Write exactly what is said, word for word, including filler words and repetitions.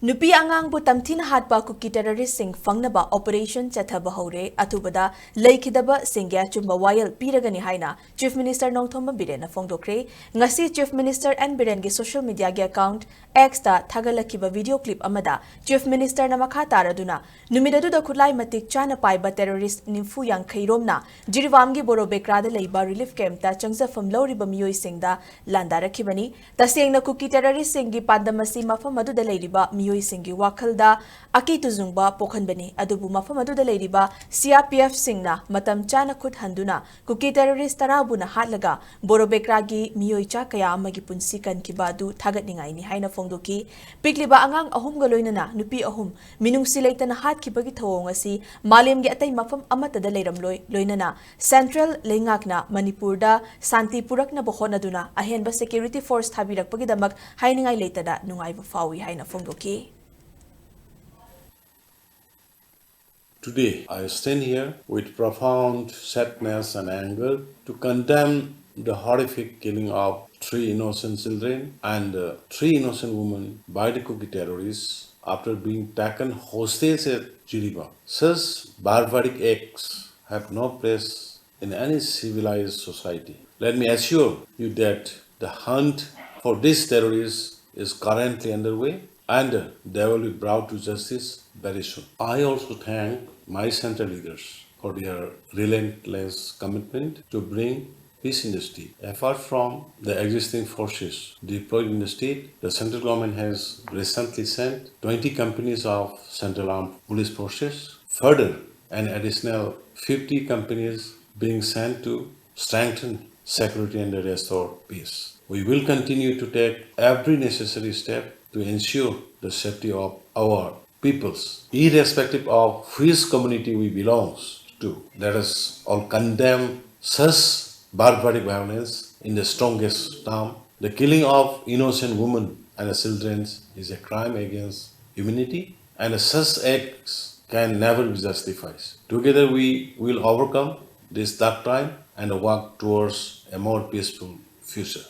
ꯅꯨꯄꯤ ꯑꯉꯥꯡꯕꯨ ꯇꯝꯊꯤꯅ ꯍꯥꯠꯄ ꯀꯨꯀꯤ ꯇꯦꯔꯣꯔꯤꯁ꯭ꯠꯁꯤꯡ ꯐꯪꯅꯕ ꯑꯣꯄꯔꯦꯁꯟ ꯆꯠꯊꯕ ꯍꯧꯔꯦ꯫ ꯑꯊꯨꯕꯗ ꯂꯩꯈꯤꯗꯕꯁꯤꯡꯒꯤ ꯑꯆꯨꯝꯕ ꯋꯥꯌꯦꯜ ꯄꯤꯔꯒꯅꯤ ꯍꯥꯏꯅ ꯆꯤꯐ ꯃꯤꯅꯤꯁꯇꯔ ꯅꯣꯡꯊꯣꯝꯕꯝ ꯕꯤꯔꯦꯟꯅ ꯐꯣꯡꯗꯣꯛꯈ꯭ꯔꯦ꯫ ꯉꯁꯤ ꯆꯤꯐ ꯃꯤꯅꯤꯁꯇꯔ ꯑꯦꯟ ꯕꯤꯔꯦꯟꯒꯤ ꯁꯣꯁꯤꯌꯦꯜ ꯃꯤꯗꯤꯌꯥꯒꯤ ꯑꯦꯀꯥꯎꯟꯠ ꯑꯦꯛꯁꯇ ꯊꯥꯒꯠꯂꯛꯈꯤꯕ ꯚꯤꯗꯤꯑꯣ ꯀ꯭ꯂꯤꯞ ꯑꯃꯗ ꯆꯤꯐ ꯃꯤꯅꯤꯁꯇꯔꯅ ꯃꯈꯥ ꯇꯥꯔꯗꯨꯅ ꯅꯨꯃꯤꯠ ꯑꯗꯨꯗ ꯈꯨꯠꯂꯥꯏ ꯃꯇꯤꯛ ꯆꯥꯅ ꯄꯥꯏꯕ ꯇꯦꯔꯣꯔꯤꯁ꯭ꯠ ꯅꯤꯐꯨ ꯌꯥꯡꯈꯩ ꯔꯣꯝꯅ ꯖꯤꯔꯤꯕꯥꯝꯒꯤ ꯕꯣꯔꯣꯕꯦꯀ꯭ꯔꯥꯗ ꯂꯩꯕ ꯔꯤꯂꯤꯐ ꯀꯦꯝꯞꯇ ꯆꯪꯖꯐꯝ ꯂꯧꯔꯤꯕ ꯃꯤꯑꯣꯏꯁꯤꯡꯗ ꯂꯥꯟꯗꯥꯔꯛꯈꯤꯕꯅꯤ꯫ ꯇꯁꯦꯡꯅ ꯀꯨꯀꯤ ꯇꯦꯔꯣꯔꯤꯁ꯭ꯠꯁꯤꯡꯒꯤ ꯄꯥꯟꯗꯝ ꯑꯁꯤ ꯃꯐꯝ ꯑꯗꯨꯗ ꯂꯩꯔꯤꯕ ꯃꯤꯑꯣꯏꯁꯤꯡꯒꯤ ꯋꯥꯈꯜꯗ ꯑꯀꯤ ꯇꯨꯖꯨꯡꯕ ꯄꯣꯛꯍꯟꯕꯅꯤ, ꯑꯗꯨꯕꯨ ꯃꯐꯝ ꯑꯗꯨꯗ ꯂꯩꯔꯤꯕ ꯁꯤ ꯑꯥꯔ ꯄꯤ ꯑꯦꯐꯁꯤꯡꯅ ꯃꯇꯝ ꯆꯥꯅ ꯈꯨꯠ ꯍꯟꯗꯨꯅ ꯀꯨꯀꯤ ꯇꯦꯔꯣꯔꯤꯁ꯭ꯠ ꯇꯔꯥꯕꯨꯅ ꯍꯥꯠꯂꯒ ꯕꯣꯔꯣꯕꯦꯀ꯭ꯔꯥꯒꯤ ꯃꯤꯑꯣꯏ ꯆꯥ ꯀꯌꯥ ꯑꯃꯒꯤ ꯄꯨꯟꯁꯤ ꯀꯟꯈꯤꯕ ꯑꯗꯨ ꯊꯥꯒꯠꯅꯤꯡꯉꯥꯏꯅꯤ ꯍꯥꯏꯅ ꯐꯣꯡꯗꯣꯛꯈꯤ꯫ ꯄꯤꯛꯂꯤꯕ ꯑꯉꯥꯡ ꯑꯍꯨꯝꯒ ꯂꯣꯏꯅꯅ ꯅꯨꯄꯤ ꯑꯍꯨꯝ ꯃꯤꯅꯨꯡꯁꯤ ꯂꯩꯇꯅ ꯍꯥꯠꯈꯤꯕꯒꯤ ꯊꯧꯑꯣꯡ ꯑꯁꯤ ꯃꯥꯂꯦꯝꯒꯤ ꯑꯇꯩ ꯃꯐꯝ ꯑꯃꯠꯇꯗ ꯂꯩꯔꯝꯂꯣꯏ, ꯂꯣꯏꯅꯅ ꯁꯦꯟꯇ꯭ꯔꯦꯜ ꯂꯩꯉꯥꯛꯅ ꯃꯅꯤꯄꯨꯔꯗ ꯁꯥꯟꯇꯤ ꯄꯨꯔꯛꯅꯕ ꯍꯣꯠꯅꯗꯨꯅ ꯑꯍꯦꯟꯕ ꯁꯦꯀ꯭ꯌꯨꯔꯤꯇꯤ ꯐꯣꯔꯁ ꯊꯥꯕꯤꯔꯛꯄꯒꯤꯗꯃꯛ ꯍꯥꯏꯅꯤꯡꯉꯥꯏ ꯂꯩꯇꯅ ꯅꯨꯡꯉꯥꯏꯕ ꯐꯥꯎꯏ ꯍꯥꯏꯅ ꯐꯣꯡꯗꯣꯛꯈꯤ꯫ Today, I stand here with profound sadness and anger to condemn the horrific killing of three innocent children and uh, three innocent women by the Kuki terrorists after being taken hostage at Jiribam. Such barbaric acts have no place in any civilized society. Let me assure you that the hunt for these terrorists is currently underway and they will be brought to justice very soon. I also thank my central leaders for their relentless commitment to bring peace in the state. Apart from the existing forces deployed in the state, the central government has recently sent twenty companies of Central Armed Police Forces. Further, an additional fifty companies being sent to strengthen security and restore peace. We will continue to take every necessary step to ensure the safety of our peoples, irrespective of which community we belong to. Let us all condemn such barbaric violence in the strongest term. The killing of innocent women and children is a crime against humanity, and such acts can never be justified. Together we will overcome this dark time and work towards a more peaceful future.